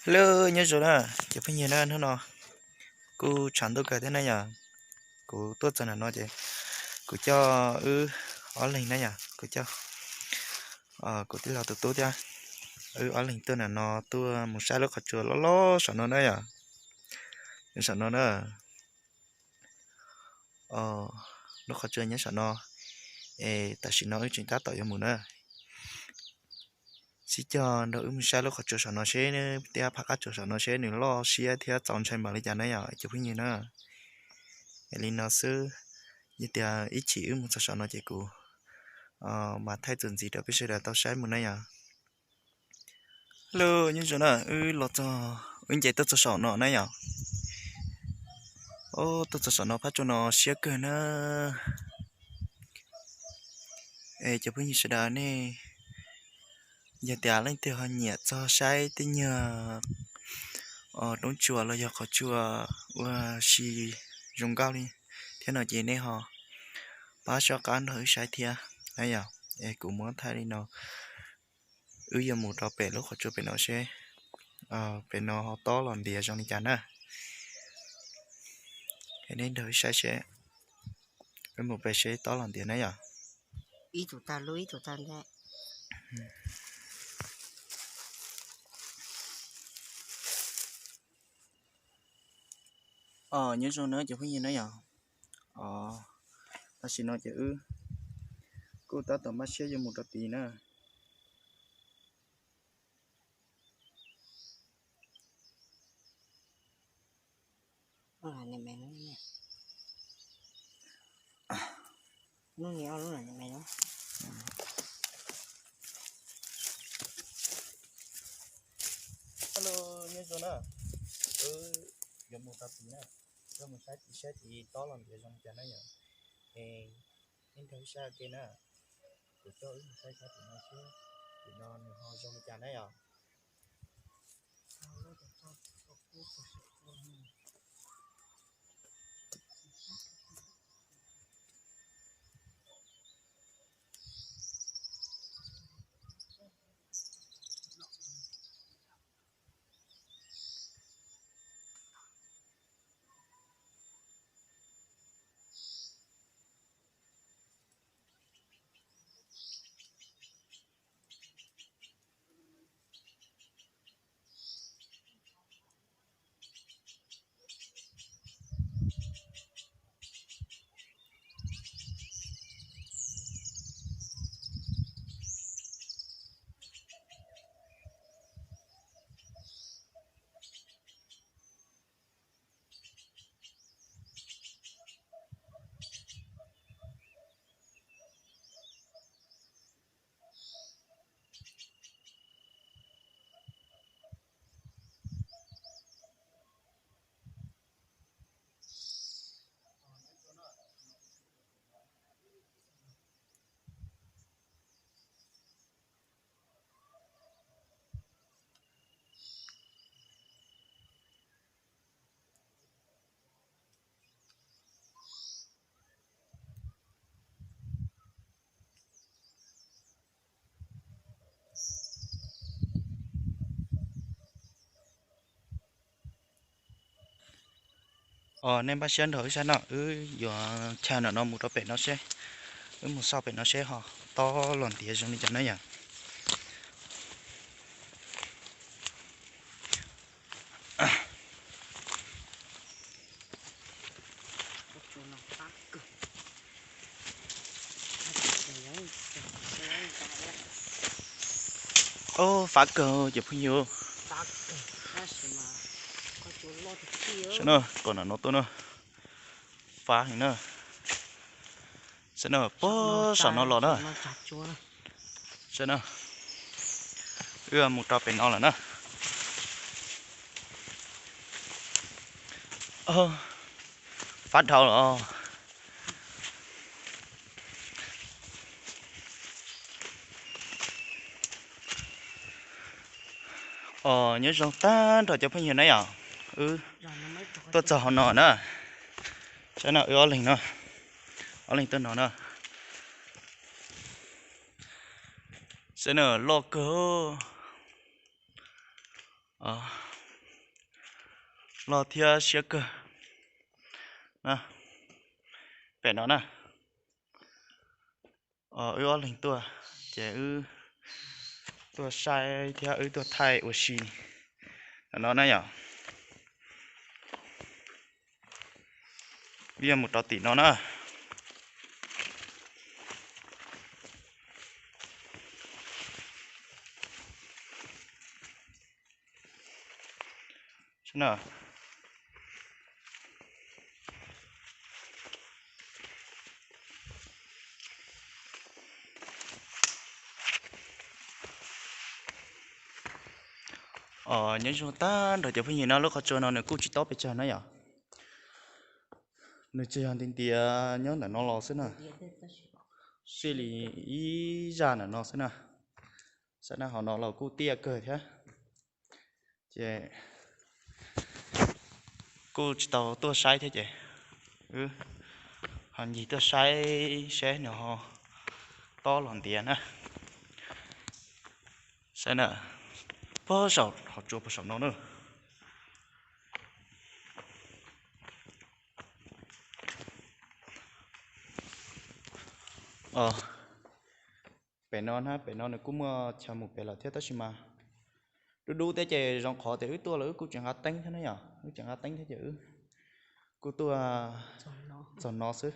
Hello, nyob zoo na cov phooj ywg na, hnub no kuj tshav ntuj kawg thiab na yom. Kuv tuaj txog ntawm no ces kuv coj wb ob leeg na yom, kuv coj kuv tij laug tus tub thiab, wb ob leeg tuaj ntawm no tuaj mus saib lub qhov tsua loj loj saum no na yom. Saum no na, lub qhov tsua nyob saum no, es tam sim no wb tseem tab tom yuav mus na. Sib coj nrog wb mus saib lub qhov tsua saum no seb thiab phab qab tsua saum no seb nws loj siab thiab txaus ntshai npaum li cas na yom cov phooj ywg na. Es li no xwb, yog tias ib chim wb mus txog saum no ces kuv mam thaij txuas ntxiv rau peb sawv daws tau saib mus na yom. Hello, nyob zoo na, wb los txog, wb nce tuaj txog saum no na yom. Tuaj txog saum no phab tsua no siab kawg na. Es cov phooj ywg sawv daws nej, yog tias leej twg ho nyiam txog saib tej nyuag roob tsua los yog qhov tsua ua si zoo nkauj li thiab no ces nej ho pab soj qab nrog wb saib thiab na yom. Es kuv muab thaij li no, wb yuav mus rau pem lub qhov tsua pem no seb pem no ho tob los ntiav zoo li cas na. Es nej nrog wb saib seb, wb mus pem seb tob los ntiav na yom. Nyob zoo na cov phooj ywg na yom. Tam sim no ces wb kuj tab tom npaj siab yuav mus rau tid na. Hello, nyob zoo na, wb yuav mus rau tid na, yuav mus saib tid seb tid tob los ntiav zoo li cas na yom. Es nej nrog wb saib ua ke na, kuv coj wb mus saib saib tim no seb tim no nws ho zoo li cas na yom. Nej npaj siab nrog wb saib no, wb yuav chaj ntawm no mus rau pem no seb, wb mus xauj pem no seb ho tob los ntiav zoo li cas na yom. Fab kawg cov phooj ywg. Saib na, kom no no tuaj na, fab heev na. Saib na, puag saum no los na. Saib na, wb mus rau pem no lawm na. Fab dhau los. Os, nyob zoo tag nrho cov phooj ywg na yom, wb tuaj txog hauv no na. Saib na, wb ob leeg no, ob leeg tuaj no na. Saib na, loj kawg. Loj thiab siab kawg. Pem no na, wb ob leeg tuaj, ces wb tuaj saib thiab wb tuaj thaij ua si no na yom. Wb yuav mus rau tim no na. Nyob zoo tag nrho cov phooj ywg na, lub qhov tsua no nws kuj tsis tob pes tsawg na yom. Nws tsuas yog ntiav ntiav nyob ntawm no los xwb na, xij li ib zaj ntawm no xwb na. Saib na, hauv no los kuj tiaj kawg thiab, ces kuj tsis tau tuaj saib thiab ces wb ho ncig tuaj saib seb nws ho tob los ntiav na. Saib na, puag saum hauv tsua puag saum no na. Pem no na, pem no nws kuj muaj chaw mus pem lawm thiab tab sis mas dub dub thiab ces zoo qhov tias wb tuaj los wb kuj tsis nqa teeb thiab na yom, wb tsis nqa teeb thiab ces wb kuj tuaj txog no xwb,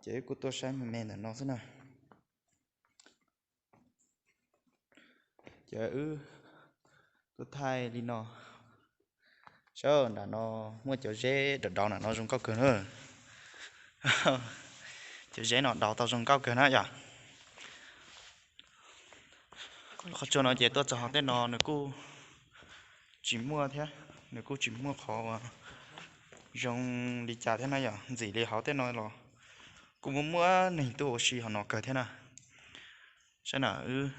ces wb kuj tuaj saib me me ntawm no xwb na. Ces wb tuaj thaij li no, saib nram no muaj cov zeb dav dauv nram no zoo nkauj kawg na. Cov zeb no dav tau zoo nkauj kawg na yom. Qhov tsua no ces tuaj txog hauv tej no nws kuj tsis muaj thiab, nws kuj tsis muaj qhov uas zoo li cas thiab na yom. Ntxim li hauv tej no los kuj muaj muaj neeg tuaj ua si hauv no kawg thiab na. Saib na, wb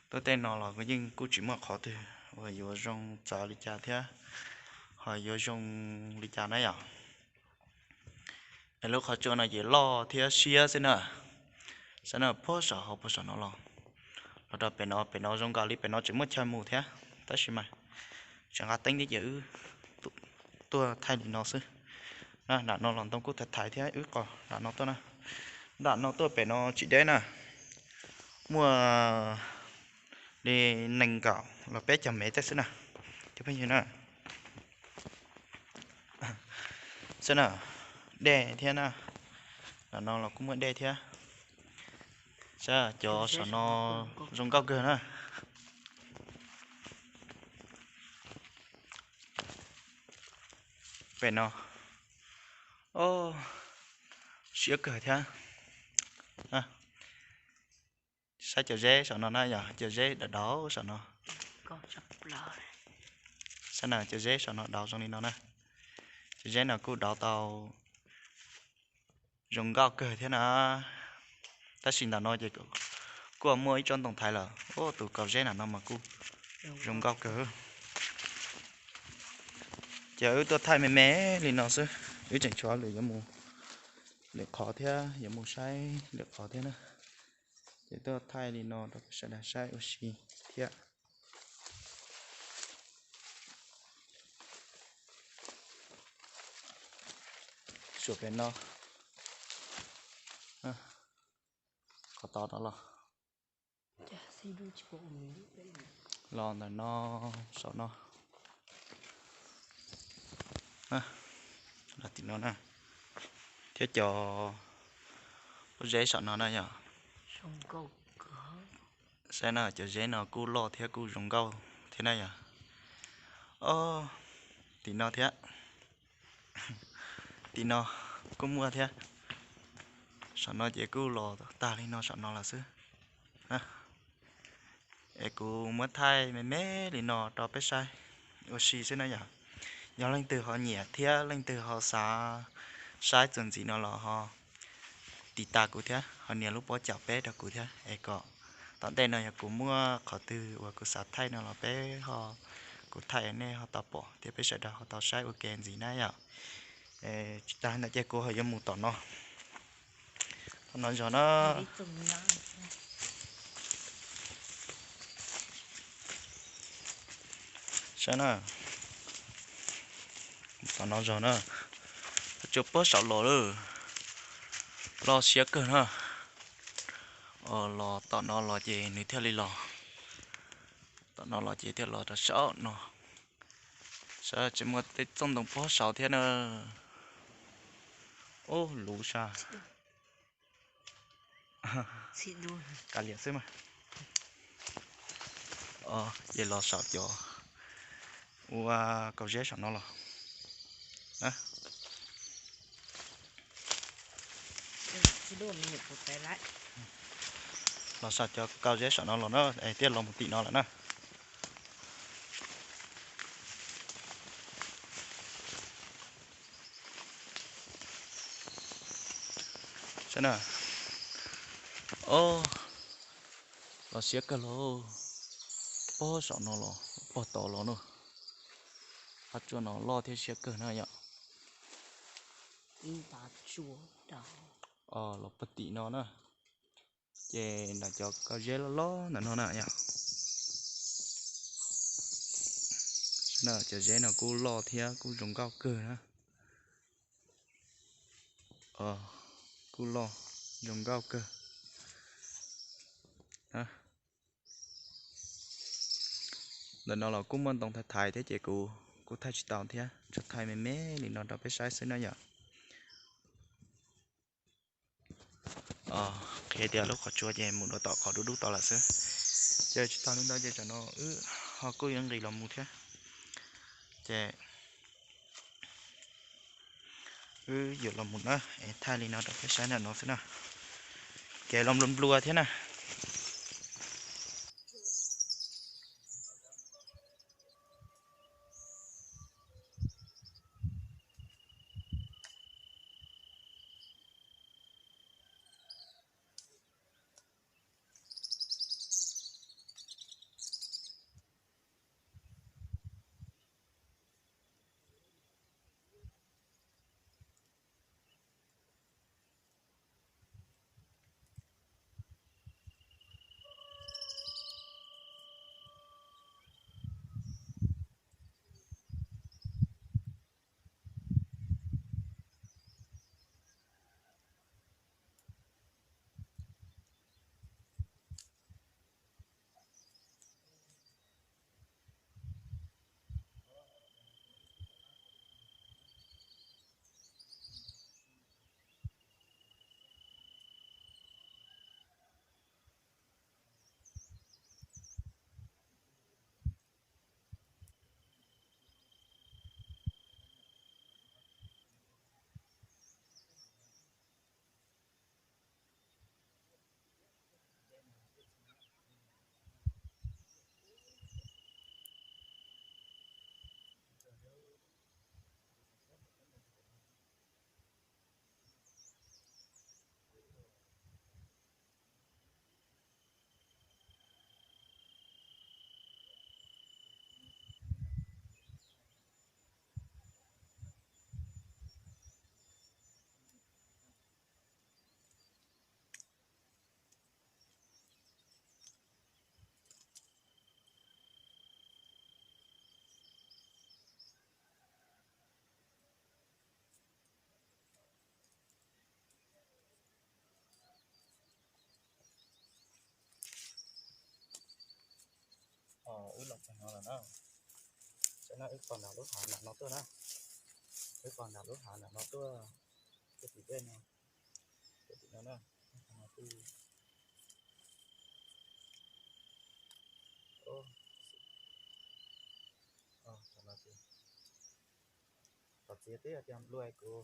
tuaj tej no los yeej kuj tsis muaj qhov twg uas yuav zoo txawv li cas thiab ho yuav zoo li cas na yom. Es lub qhov tsua no ces loj thiab siab xwb na. Saib na, puag saum hauv puag saum no los, los rau pem no, pem no zoo nkaus li pem no tseem muaj chaw mus thiab tab sis mas tseem nqa teeb thiab ces wb tuaj thaij li no xwb. Nram no los ntoo kuj thaiv thaiv thiab wb qos nram no tuaj na. Nram no tuaj pem no tsis deb na, muaj li nees nkaum los peb caug mev tej xwb na, cov phooj ywg na. Saib na, dej thiab na, nram no los kuj muaj dej thiab. Saib cov saum no zoo nkauj kawg na. Pem no, o, siab kawg thiab. Saib cov zeb saum no na yom, cov zeb dav dauv saum no. Saib na, cov zeb saum no dav zoo li no na. Cov zeb no kuj dav tau zoo nkauj kawg thiab na. Tab sis ntawm no ces kuj muaj ib tsob ntoo thaiv lawm, tus kaus zeb nram no mas kuj zoo nkauj kawg. Ces wb tuaj thaij me me li no xwb, wb tseem tshuav lwm yuav mus lwm qhov thiab, yuav mus saib lwm qhov thiab na. Ces tuaj thaij li no rau peb sawv daws saib ua si thiab. Suav pem no, qhov tod no los, los ntawm no, saum no, los tim no na, thiab cov pob zeb saum no na yom. Saib na, cov zeb no kuj loj thiab kuj zoo nkauj thiab na yom. O, tim no thiab, tim no kuj muaj thiab. Saum no ces kuj los tag li no saum no lawm xwb. Es kuv muab thaij me me li no rau peb saib ua si xwb na yom. Yog leej twg ho nyiam thiab leej twg ho xav saib txuas ntxiv no los ho tiv tas kuv thiab, ho nias lub pob caum peb rau kuv thiab es kom tom ntej no yog kuv muaj qhov twg uas kuv xav thaij no los peb ho, kuv thaij nej ho tau pom thiab peb sawv daws ho tau saib ua ke ntxiv na yom. Tsis tas ntawd ces kuv ho yuav mus tom no, tom no zog na. Saib na, Tom no zog na, tsuas pob saum los lawm, loj siab kawg na. Los tom no los ces nws thiaj li los, tom no los ces thiaj los rau saum no, saib tsis muaj tej txooj ntoo pob saud thiab na. Ub, luv sas. Kav liam xwb mas. Ces los saum cov ua kaum zeb saum no los. Los saum cov kaum zeb saum no los na, es thiaj los mus tim no lawm na. Saib na. Os, los siab kawg lauj. Pob saum no los, pob tod los na. Qhov tsua no loj thiab siab kawg na yom. Os, los puag tim no na. Ces nram cov kaum zeb loj loj ntawm no na yom. Cov zeb no kuj loj thiab kuj zoo nkauj kawg na. Kuj loj, zoo nkauj kawg. Ntawm no los kuj muaj ntoo thaiv thaiv thiab ces kuv kuj thaij tsis tau thiab, tsuas thaij me me li no rau peb saib xwb na yom. Qhia tias lub qhov tsua ces mus rau tom qhov dub dub tod lawm xwb. Ces tsis tas li ntawd ces tsam no wb ho kuj yuav nqis los mus thiab. Ces wb yuav los mus na, es thaij li no rau peb saib ntawm no xwb na. Kev los nplua nplua thiab na. Wb los txog no lawm na. Saib na, wb pom nram lub hav nram no tuaj na. Wb pom nram lub hav nram no tuaj, tuaj tim dej no, tuaj tim no na. Thaum no twb, thaum no twb, tom txiv twb hais tias nplua kuv,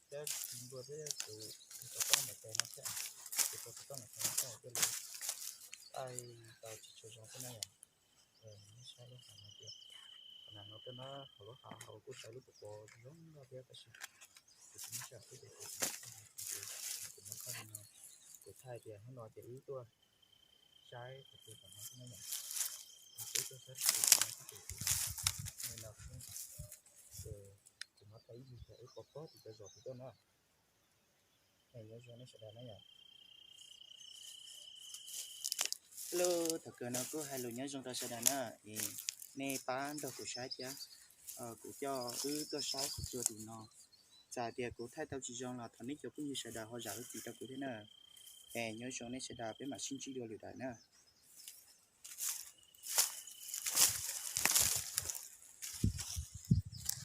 thiab nplua thiab kuv tau toj ntawm tes no thiab, kuv tau toj ntawm tes no thiab thiaj li thaij tau tsis tshua zoo xwb na yom. Nej saib lub hav no tias, qhov nram no tuaj na, qhov lub hav hauv kuj saib lub pov pov zoo nkauj thiab tab sis kuv tsis muaj sij hawm thiab ces kuv, kuv muab thaij li no, kuv thaij tias hnub no ces wb tuaj saib qhov twg tom no xwb na yom. Wb tuaj saib qhov twg tom no xwb ces kuv, no xwb ces kuv muab thaij ib yig tias wb pov pob tim cov zos tim tuaj na. Nyob zoo nej sawv daws na yom. Hello, thaum kawg no kuj hais lus nyob zoo rau sawv daws na, es nej pab nrog kuv saib thiab. kuv coj wb tuaj saib qhov tsua tus no. Txawm hais tias kuv thaij tau tsis zoo los thov nej cov phooj ywg sawv daws ho zam lub txim rau kuv thiab na. Es nyob zoo nej sawv daws, peb mam sib ntsib dua lwm daim na.